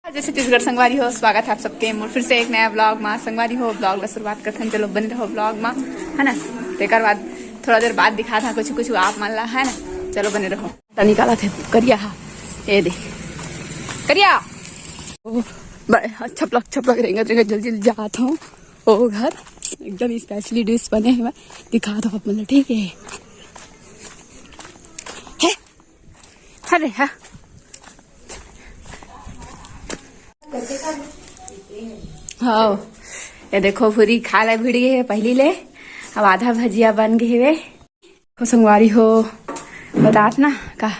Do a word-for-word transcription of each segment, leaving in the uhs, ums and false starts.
जय छत्तीसगढ़ संगवारी हो, स्वागत है आप सबके मोर फिर से एक नया ब्लॉग मा। संगवारी हो, ब्लॉग ला शुरुआत करथन, चलो बने रहो ब्लॉग मा, है ना। तेकर बाद थोड़ा देर बाद दिखात हा कुछ कुछ आप मन ला, है ना। चलो बने रहो। त निकालत हे करिया हा, ये दे करिया। ओ, बड़े हा, छपलक छपलक रेंगत रेंगत जल्दी जल्दी जात हूँ ओ घर। एकदम स्पेशली डिश बने हे, मैं दिखात हूँ आप मन ला, ठीक है। हे, अरे हा। हाँ, ये देखो, भूरी खा ले भिड़ गई है पहली ले। अब आधा भजिया बन गई है। हो संगवारी हो, बतात ना का,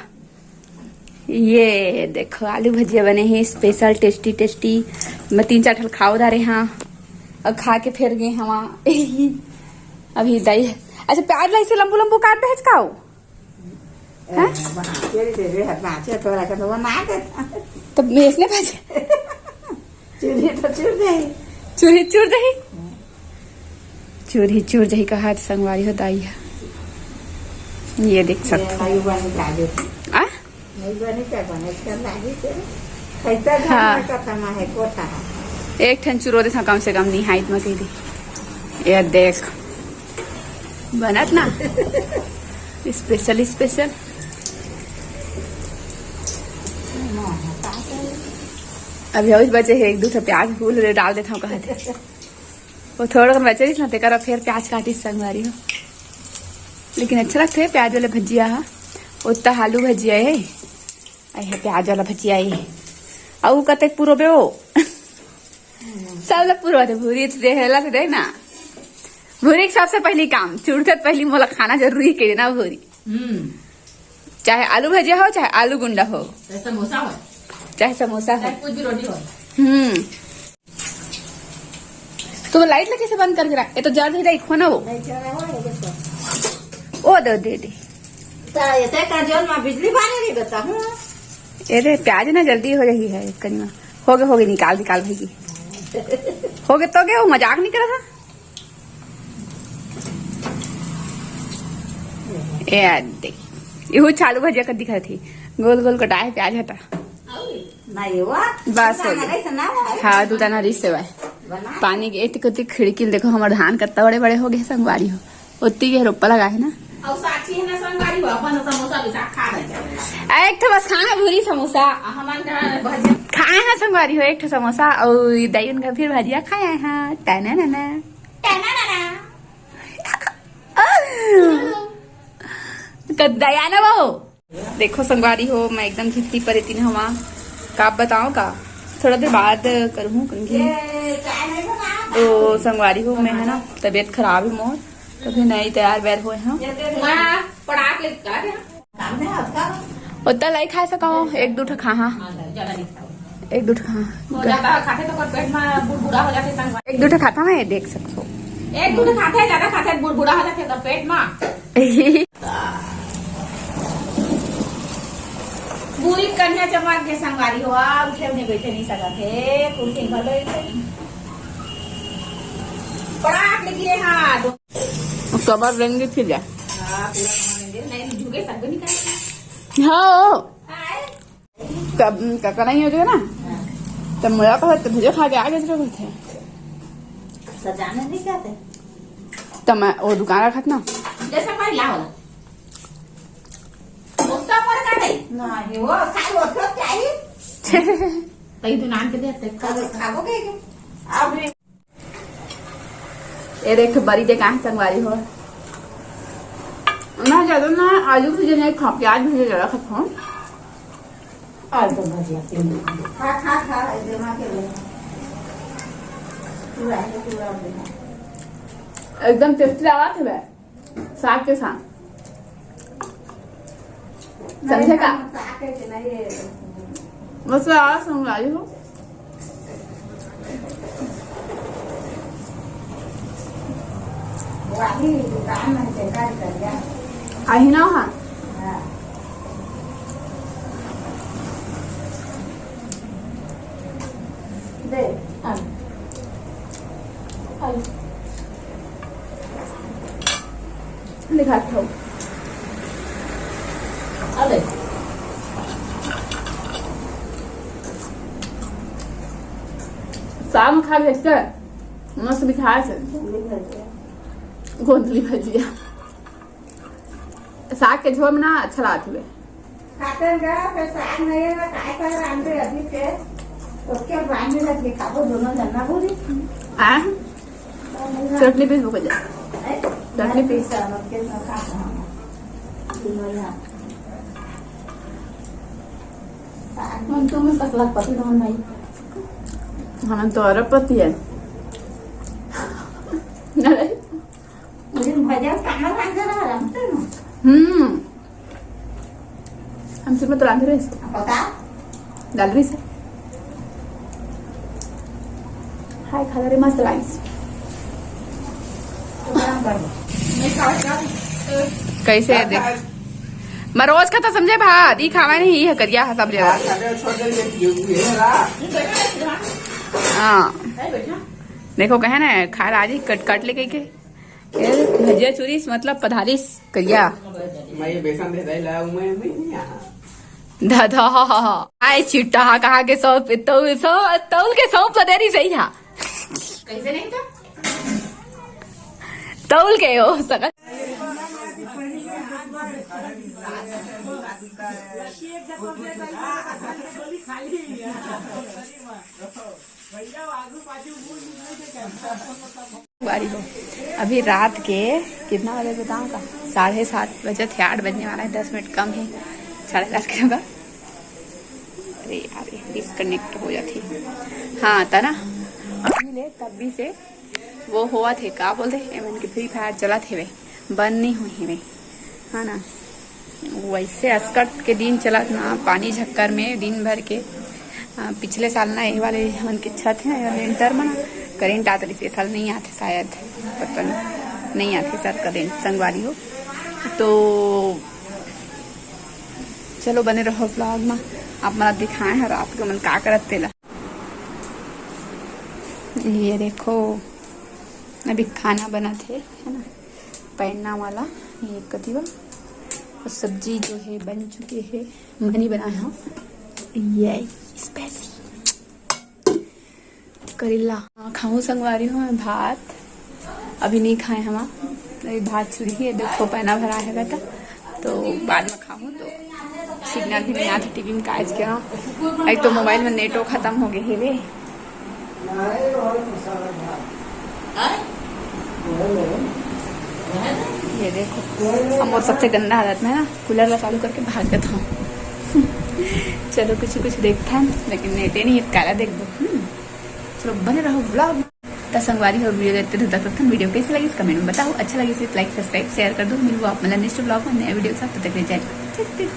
ये देखो आलू भजिया बने हैं, स्पेशल टेस्टी टेस्टी। मैं तीन चार ठन खाओ डारे हाँ, और खा के फिर गए हवा। अभी दही है। अच्छा, प्याज ला इसे लंबू लंबू काट दे का हो? हैं? बना के दे दे, बना के तोरा के तो बना देता। तब मैं इसने भज चूल्ही तो चूर दे। चूल्ही चूर दही। चूल्ही चूर दही कहा संगवारी हो दाई है। ये देख सकते हो। नहीं बने काजू। आ? नहीं बने क्या बने, इसका लागी के। खैता घर हाँ। में कतना है, कोठा है। एक ठन चुरो देथा कम से कम, निहाइत में कह दे। ये देख। बनत ना। Special, special. अभी और बचे है एक दो ठो प्याज फूल ले डाल देता हूँ कहते। वो थोड़ा कन बचे रहिस ना, तेकर फिर प्याज काटिस संगवारी हो। लेकिन अच्छा लगथे प्याज वाला भजिया हा। ओत्ता आलू भजिया हे, अई हे प्याज वाला भजिया हे। अउ कतेक पुरोबे वो? सब ला पुरवा दे, भूरी तो देहला तो देख ना। भूरी के सबसे पहली काम, चुड़कत पहली मोला खाना जरूरी के ना भूरी। हम्म। चाहे आलू भजिया हो, चाहे आलू गुंडा हो, चाहे समोसा हो, चाहे समोसा हो। चाहे कुछ भी रोटी हो। हम्म। तो लाइट ला कैसे बंद करके रख? ये तो जल ही रही, खो ना वो। नहीं, चल रहा है, ये देखो। ओ दे, दे, दे। तो ऐसे का जोन में बिजली बारे नहीं बता हूँ। ये दे, प्याज ना जल्दी हो रही है कनिया। हो गए, हो गए, निकाल, निकाल भाई की। हो गए तो गए, वो मजाक नहीं करा था। ए, आ देख, इहू चालू भजिया कर दिखा थी, गोल गोल कटाए प्याज हटा। ना ये वो, बस हो गया। ऐसा ना हुआ है। हाँ, दू दाना रिस से भाई। बना। पानी के एतिक ओतिक खिड़की ल देखो, हमर धान कत्ता बड़े बड़े हो गए संगवारी हो। ओती के रोपा लगा है ना। और साक्षी है ना संगवारी हो, अपन समोसा भी साथ खा रहे हैं। एक ठो बस खाना भूरी समोसा। आ, हमारे घर भजिया। खाए हैं संगवारी हो एक ठो समोसा, और ये दाई उनका फिर भजिया खाए हैं। टना ना ना। टना ना ना। कद्दा या ना वो। देखो संगवारी हो, मैं एकदम झिपटी परे तीन हवा। का बताओ का, थोड़ा देर बाद करूँ कंघी। तो संगवारी हो, मैं है ना, तबीयत खराब है मोर, तो फिर नहीं तैयार वैयार हुए हैं। माँ, पढ़ा के का दे? ओत्ता लाई खा सका हो, एक दू ठो खा, हाँ। हाँ, ज्यादा नहीं खाओ। एक दू ठो खा। वो ज्यादा खाते तो ओकर पेट में बुड़बुड़ा हो जाते संगवारी। एक दू ठो खाता मैं देख सकते हो। एक दू ठो खाते हैं, ज्यादा खाते हैं, बुड़बुड़ा हो जाते ओकर पेट में। भूरी कन्या चमक के संगवारी हो, अब उठे नहीं बैठे नहीं सकत हे, कुर्सी पर बैठे। पड़ा आप लिखिए, हाँ, दो। कमर रेंगे फिर जा। हाँ, पूरा कमर रेंगे। नहीं, झुके सब नहीं करे। हाँ। आए। कब, काका नहीं हो जाएगा ना? हाँ। तब मुझे कहा, तो मुझे खा के आगे चलो बोलते हैं। सजाने नहीं कहते। तब मैं वो दुकान रखत ना। जैसा कोई ला होला। उसका पर का नहीं? नहीं, वो खाली वो तो चाहिए। कहीं तो नान के दे, ते खा खाबो के के? अब ये देख, बरी दे कहाँ संगवारी हो। ना ज्यादा ना, आलू भुजे नहीं खा, प्याज भुजे ज्यादा खाता हूँ। आलू तो भजिया के लिए। खा, खा, खा, ये जमा के लिए। पूरा है, पूरा हो गया। एकदम टेस्टी लगा थे बे। साग के साथ। समझे का? साग के नहीं। बस आज हम लाई हो। वो अभी दुकान में बेकार कर गया। आही ना, हाँ। हाँ। दे। हाँ। हाँ। दिखाता हूँ। अरे। दाल में खा भेजते, मस्त मिठास हे। गोंदली भजिया। साग के झोल में ना अच्छा लागत हवे। खाते हैं क्या? फिर साग नहीं है ना, काय साग रांधे अभी के? उसके बांधे लग के खाबो दोनों जना पूरी। आ? चटनी पीस बुक जा। चटनी पीस। हम तो में पतला पतला भाई। हम तो अरबपति है। अरे। लेकिन भैया कहाँ रांधे रहा, रांधते ना? हम्म। हम सिर्फ तो रांधे रहे। पता? डाल रही से। हाय, खा रहे मस्त लाइस। कैसे है देख? मैं रोज खाता समझे भात, ई खावा नहीं, ई है करिया है सब जगह। हाँ। देखो कहे ना, खाए ला आज ही कट, कट ले कह के। ए, भजिया चुरिस मतलब पधारिस करिया। मैं ये बेसन दे दे लाया हूँ, मैं नहीं यहाँ। दादा, आय चिट्टा हा, कहाँ के सौंप, तौल, सौ-, तौल के सौंप तो दे रही सही हा। कैसे नहीं तो? तौल के हो सकत। बारी हो। अभी रात के कितना बजे बताऊँ का? साढ़े सात बजे थे, आठ बजने वाला है, दस मिनट कम है, साढ़े सात के बाद। अरे यार, डिस्कनेक्ट हो जाती। हाँ, था ना, अभी ले तब भी से वो हुआ थे, का बोलते हैं, एमन के फ्री फायर चला थे वे, बंद नहीं हुई है वे, हाँ ना। वैसे अस्कट के दिन चलत ना, पानी झक्कर में दिन भर के। आ, पिछले साल ना, ये वाले हमन के छत है, ये वाले लेंटर में ना करंट आत रहिस, ये साल नहीं आते शायद, पता नहीं, नहीं आते सर करंट, संगवारी हो। तो चलो बने रहो ब्लॉग में, आप मन ला दिखाए हैं रात के मन का करत तेला। ये देखो, अभी खाना बनत हे, है ना, पैना वाला, ये कति बा। और सब्जी जो है बन चुके हैं, मनी बनाए हम। ये स्पाइसी करेला। हाँ, खाहूँ संगवारी हो मैं भात, अभी नहीं खाए हम। अभी भात चुरी है, देखो पैना भरा है बेटा, तो बाद में खाहूँ तो सिग्नल भी नहीं आते टीवी में काज के। हाँ, एक तो मोबाइल में नेटो खत्म हो गए हे वे। ये देखो, हम वो सबसे गंदा हालत में ना कूलर ला चालू करके भाग जाता हूँ। चलो कुछ कुछ देखता है, लेकिन नेटे नहीं है, काला देख दो। हम्म, चलो बने रहो ब्लॉग। त संगवारी हो, वीडियो देखते धुता तक वीडियो कैसे लगी कमेंट में बताओ, अच्छा लगे तो लाइक सब्सक्राइब शेयर कर दो। मिलबो आप मन ला नेक्स्ट ब्लॉग में नया वीडियो के साथ, तब तक के लिए जय जय।